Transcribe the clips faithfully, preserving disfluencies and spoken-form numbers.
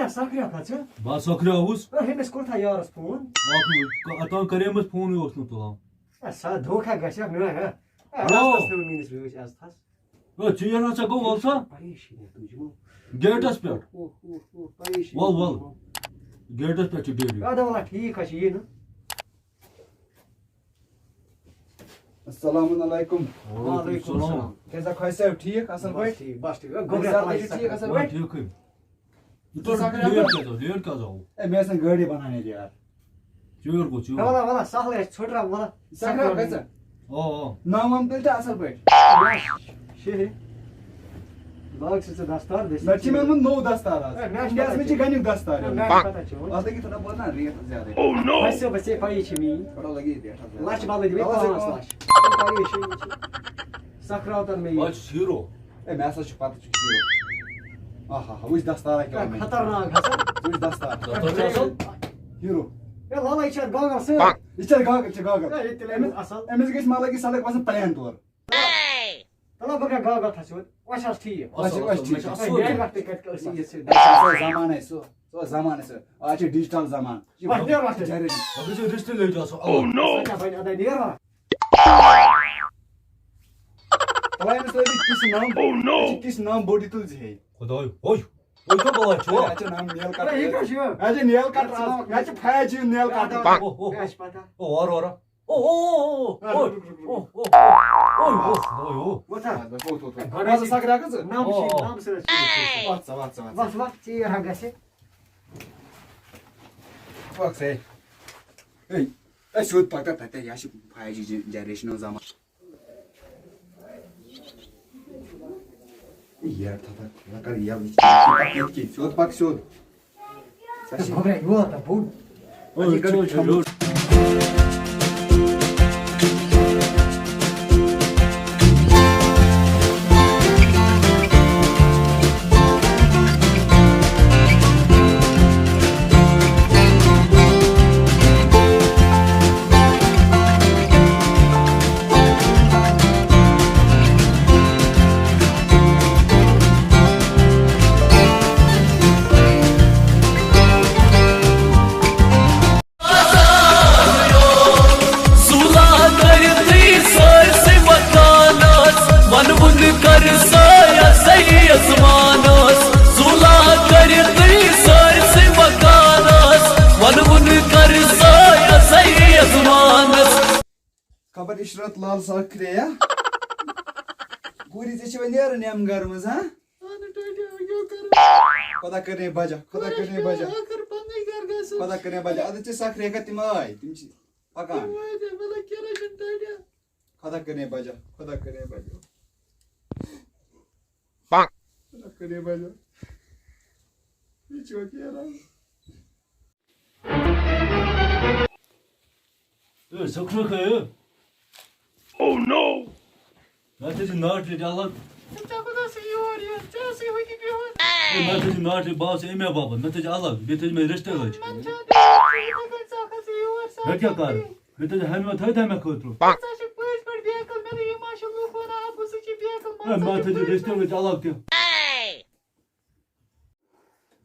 سکریوکھا ژٕ؟ بہٕ ہا سکریووُس۔ ہے، أمِس کوٚر تھا یارس فون؟ اکھ منٹ، اتھ تام کریمس فونٕے اوس نہٕ تُلان۔ ہے، سا دھوکھا گژھِ ہا، نہ، ہے۔ ہے، او۔ عزتس تھٲوِو میٲنِس رٲچھ عزتس۔ ہے، ژیر ہسا گوٚو، وَل سا۔ پریشٲنی تُج یِمو۔ گیٹس پٮ۪ٹھ۔ اوہ، اوہ، اوہ، پریشٲنی وَل، تُج وَل۔ یِمو۔ گیٹس پٮ۪ٹھ چھُ بِہِتھ۔ اَدٕ وَلہ، ٹھیٖک حظ چھُ، یہِ نہٕ۔ السلام علیکم۔ وعلیکم السلام۔ کیٛاہ سا خۄش صٲب، ٹھیٖک، اَصٕل بس پٲٹھۍ؟ ٹھیٖک، بس ٹھیٖک۔ ہے، گوٚبرا، صحت تُہۍ چھِو ٹھیٖک، اَصٕل آ، پٲٹھۍ؟ ٹھیٖکٕے۔ یہِ تُہۍ سکران لیٹ کَتہِ؟ کیٛازِ آو؟ لیٹ کیٛازِ آو؟ ہے، مےٚ ٲس نہٕ گٲڑی بَناونٕے یارٕ۔ ژیٖر گوٚو، ژیٖر۔ وَلہ، وَلہ، سَہلٕے آسہِ، ژھوٚٹرا، وَلہ۔ سکران کَتہِ ژٕ؟ آ، آ۔ ناو وَن تیٚلہِ تہِ اَصٕل پٲٹھۍ۔ شیرِ۔ لاگ سا ژٕ دستار، بیٚیہِ نَتہٕ چھِ مےٚ اوٚنمُت نوٚو دستار آز۔ ہے، مےٚ چھِ اِنڈیاہَس پَتہ منٛز چھِ چھِ۔ گۄڈٕنیُک دستار ہے، اوٚنمُت۔ مےٚ چھِ پَتہ چھِ وۄنۍ۔ اَتھ لٔگِتھ تھوڑا بہت نا ریٹ زیادَے۔ Oh no! وَسہِ، وَسہِ، پَیی چھِ میٛٲنۍ۔ تھوڑا لَگہِ ریٹ زیادَے۔ لَچھ بدلہٕ دِمَے اَوا، پانٛژھ اَوا۔ لَچھ۔ پَیی چھِ، یہِ چھِ سکران تَر مےٚ یہِ۔ بہٕ حظ چھُس ہیٖرو۔ ہے، مےٚ ہسا چھُ پَتہ ژٕ چھُکھ ہیٖرو۔ آہا، ہا، وٕچھ دستار کیٛاہ اوٚن مےٚ۔ خطرناک ہسا۔ وٕچھ دستار۔ دستار چھُ اَصٕل۔ ہیٖرو۔ ہے، لَلَے چھِ اَتھ گاگَل سۭتۍ۔ یہِ چھِ اَتھ گاگَل، چھِ گاگَل۔ ہے، یہِ تہِ لَگہِ أمِس، اَصٕل۔ أمِس گژھِ مطلب کہِ سَڑک باسٕنۍ plain طور۔ چلو، بہٕ بیٚہہ گاگَل تھَس سیوٚد۔ وۄنۍ چھِ حظ ٹھیٖک۔ وۄنۍ چھِ، وۄنۍ چھِ، وۄنۍ چھِ ہے، اَصٕل۔ نیٹ وَقتٕے کَتہِ کٔر أسۍ یہِ سۭتۍ؟ سُہ زمانَے سُہ، سُہ زمانَے سُہ۔ آز چھِ digital زمان۔ یہِ وۄنۍ نیٹ وَقتہٕ۔ جَرٕنۍ۔ وۄنۍ گژھِ رِشتہٕ لٔج آسُن۔ Oh no! سۄ کیٛاہ بَنہِ اَدا نیرا؟ تَلہٕ أمِس لٲگِو کِس نام۔ Oh no! أمِس چھِ کِس نام بوٚڑ، یہِ تُلۍ زِ ہے۔ خۄداے، اوے، اوے کیٛاہ بَلاے چھُ؟ ہے، اَتہِ چھِ نام nail cutter۔ ہے، یہِ کیٛاہ چھُ؟ اَتہِ چھِ nail cutter آز۔ اَتہِ چھِ فیج یہِ nail cutter۔ اوہ، اوہ، اوہ۔ مےٚ چھِ پَتہ۔ اوہ، وارٕ وارٕ۔ اوہ، اوہ، اوہ، اوہ، اوہ، اوہ، اوہ، اوہ، اوہ، اوہ، اوہ، اوہ۔ وۄتھ ہا۔ گۄڈٕ وَتھ ٲسۍ سا، گرٛٮ۪کھ ژٕ۔ نَم چھِ، اوہ۔ نَم سۭتۍ ٲسۍ۔ وَتھ سا، وَتھ سا، وَتھ سا۔ وَتھ، وَتھ، ژیر ہا گژھِ۔ پَک سا۔ ہے، ہے، سیوٚد پَکھ تہٕ تَتہِ، یہِ ہا چھِ فایِو جی جَنریشنُک زمانہٕ۔ یَتھ ہَسا لَکَر یَلہٕ یہِ چھِ پَکھ ییٚتہِ کِنۍ، سیوٚد پَکھ سیوٚد۔ سۄ چھِ گۄبرا یور تہٕ بوٚڑ۔ أتھی کَرو کھٮ۪مو۔ زُلا کٔرِتھٕے سٲرسٕے مکانس، وَنوُن کر سایہ سہی آسمانس۔ زُلا کٔرِتھٕے سٲرسٕے مکانس، وَنوُن کر سایہ سہی آسمانس۔ خبر عشرت لال سکریا۔ گوری ژےٚ چھِ وۄنۍ نیرُن ییٚمہِ گرٕ منٛز، ہا؟ اہن ٹاٹیا، وۄنۍ کیٛاہ کرٕ؟ خدا کرے بجا، خدا کرے بجا۔ ٲخٕر پننُے گرٕ گژھُن۔ خدا کرے بجا۔ اَدٕ ژےٚ سکریا کَتہِ تِم آے؟ تِم چھِ پکان۔ تِم وٲتۍ، مطلب، کیٛاہ چھُنہٕ ٹاٹیا؟ خدا کرے بجا، خدا کرے بجا۔ خدا کرے بجا۔ یہِ چھُ وۄنۍ پھیران۔ اے، سکریا کھے۔ Oh no! مےٚ تھٲے زِ ناٹہِ الگ۔ ژےٚ کوٚت آسہٕ یور یُن؟ ژےٚ ٲسٕے ہوٚتہِ بِہُن۔ اے، مےٚ تھٲے زِ ناٹہِ، بہٕ آسہٕ اَمے باپتھ۔ مےٚ تھٲے زِ الگ۔ بیٚیہِ تھٲے زِ مےٚ رِشتہٕ لٲج۔ مےٚ چھا ژےٚ کھسٕے یور مےٚ کیٛاہ سکریا؟ کَرٕ؟ مےٚ تھٲے زِ ہَنہِ مےٚ تھٲے تَمہِ خٲطرٕ۔ ژٕ چھَکھ پٔزۍ پٲٹھۍ بے عقل۔ مےٚ دوٚپ، یہِ ما چھُ لوٗکھ وَنان، اَبوٗ سۭتۍ چھِ بے عقل۔ اے، مےٚ تھٲے زِ رِشتہٕ لٲج الگ تہِ۔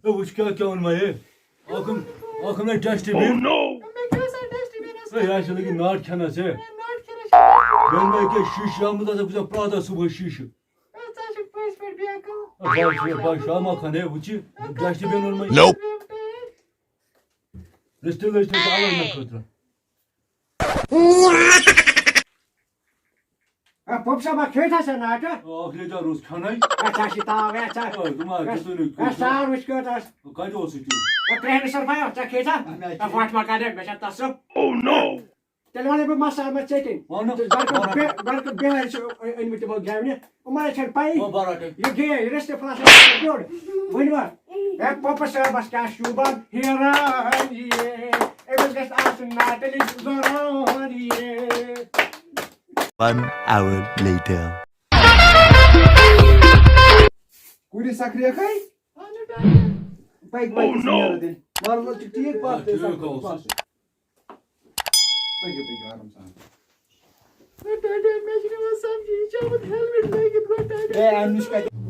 اے، وٕچھ کیٛاہ، کیٛاہ اوٚن مےٚ یہِ؟ اَکھ اوٚن، اَکھ اوٚن مےٚ ڈسٹ بِن۔ Oh no! مےٚ کیٛاہ سا ڈسٹ بِنَس اے، یہِ ہا چھِ لٔگِتھ ناٹ کھٮ۪نَس، ہے۔ اے، ناٹ کھٮ۪نَس چھِ ڈسٹ بِن۔ بیٚیہِ مےٚ ییٚکیٛاہ شیٖشہٕ آمُت آسان، بہٕ چھُس پرٛاہ دۄہ صُبحٲے شیٖشہٕ۔ اے، ژٕ ہا چھُکھ پٔزۍ پٲٹھۍ بے عقل۔ اے، بہٕ ہا چھُس، بہٕ ہا چھُس شامہ کھنٛڈ، ہے، وٕچھ یہِ ڈسٹ بِن اوٚن مےٚ۔ Nope. رِستہٕ لٔج تھٲے ژٕ الگ مےٚ خٲطرٕ۔ اے، پوٚپ صٲبا، کھیٚیِو تھا سا ناٹہٕ؟ اے، اَکھ لیٖٹر اوس کھٮ۪نَے۔ اے، ژےٚ چھِ تاو، اے، ژےٚ۔ اے، دوٚپمَے، اے، ژےٚ ژٕ نہٕ اے، سار وٕچھ کیُتھ آس۔ کَتہِ اوسُے تیُتھ؟ اے، ترٛےٚ ہَمہِ سَر بَیو، ژےٚ کھیٚیہِ تھا؟ اَہَن حظ۔ اے، وَٹھ ما کَڑٕ، مےٚ چھےٚ تَسٕب۔ Oh no! تیٚلہِ وَنَے بہٕ مَسالہٕ ما ژیٚٹِنۍ۔ وَن نہٕ۔ تہٕ گَرٕ کٔم وَن نہٕ۔ بے-، گَرٕ کٔم بیٚہوان چھِ أ-، أنۍمٕتۍ تِمو گٮ۪ونہِ۔ یِمَن ہے چھَنہٕ پَیی۔ وَن بَرابر۔ یہِ گے، یہِ رِستہٕ پھلَس ہے چھَنہٕ بیوٚڑ۔ ؤنِو ہا۔ ہے، پوٚپُس صٲبَس کیٛاہ شوٗبان ہیران یہِ۔ أمِس گژھِ آسُن ناٹہٕ لیٚج ضروٗری۔ One hour later. کُنہِ سکریکھے؟ پکہِ، پکہِ، Oh no! نیرو تیٚلہِ۔ وَلہٕ، وَلہٕ، چھُ ٹھیٖک، پَکھ تیٚلہِ، ٹھیٖک سکریکھ، اوس۔ پَکھ۔ پٔکِو، پٔکِو، آرام سان۔ ہے، ٹاٹا، مےٚ چھُنہٕ یِوان سَمجھی، یہِ چھُ آمُت ہیلمٹ لٲگِتھ، گۄڈٕ ٹاٹا۔ ہے، اَمہِ نِش کَتہِ؟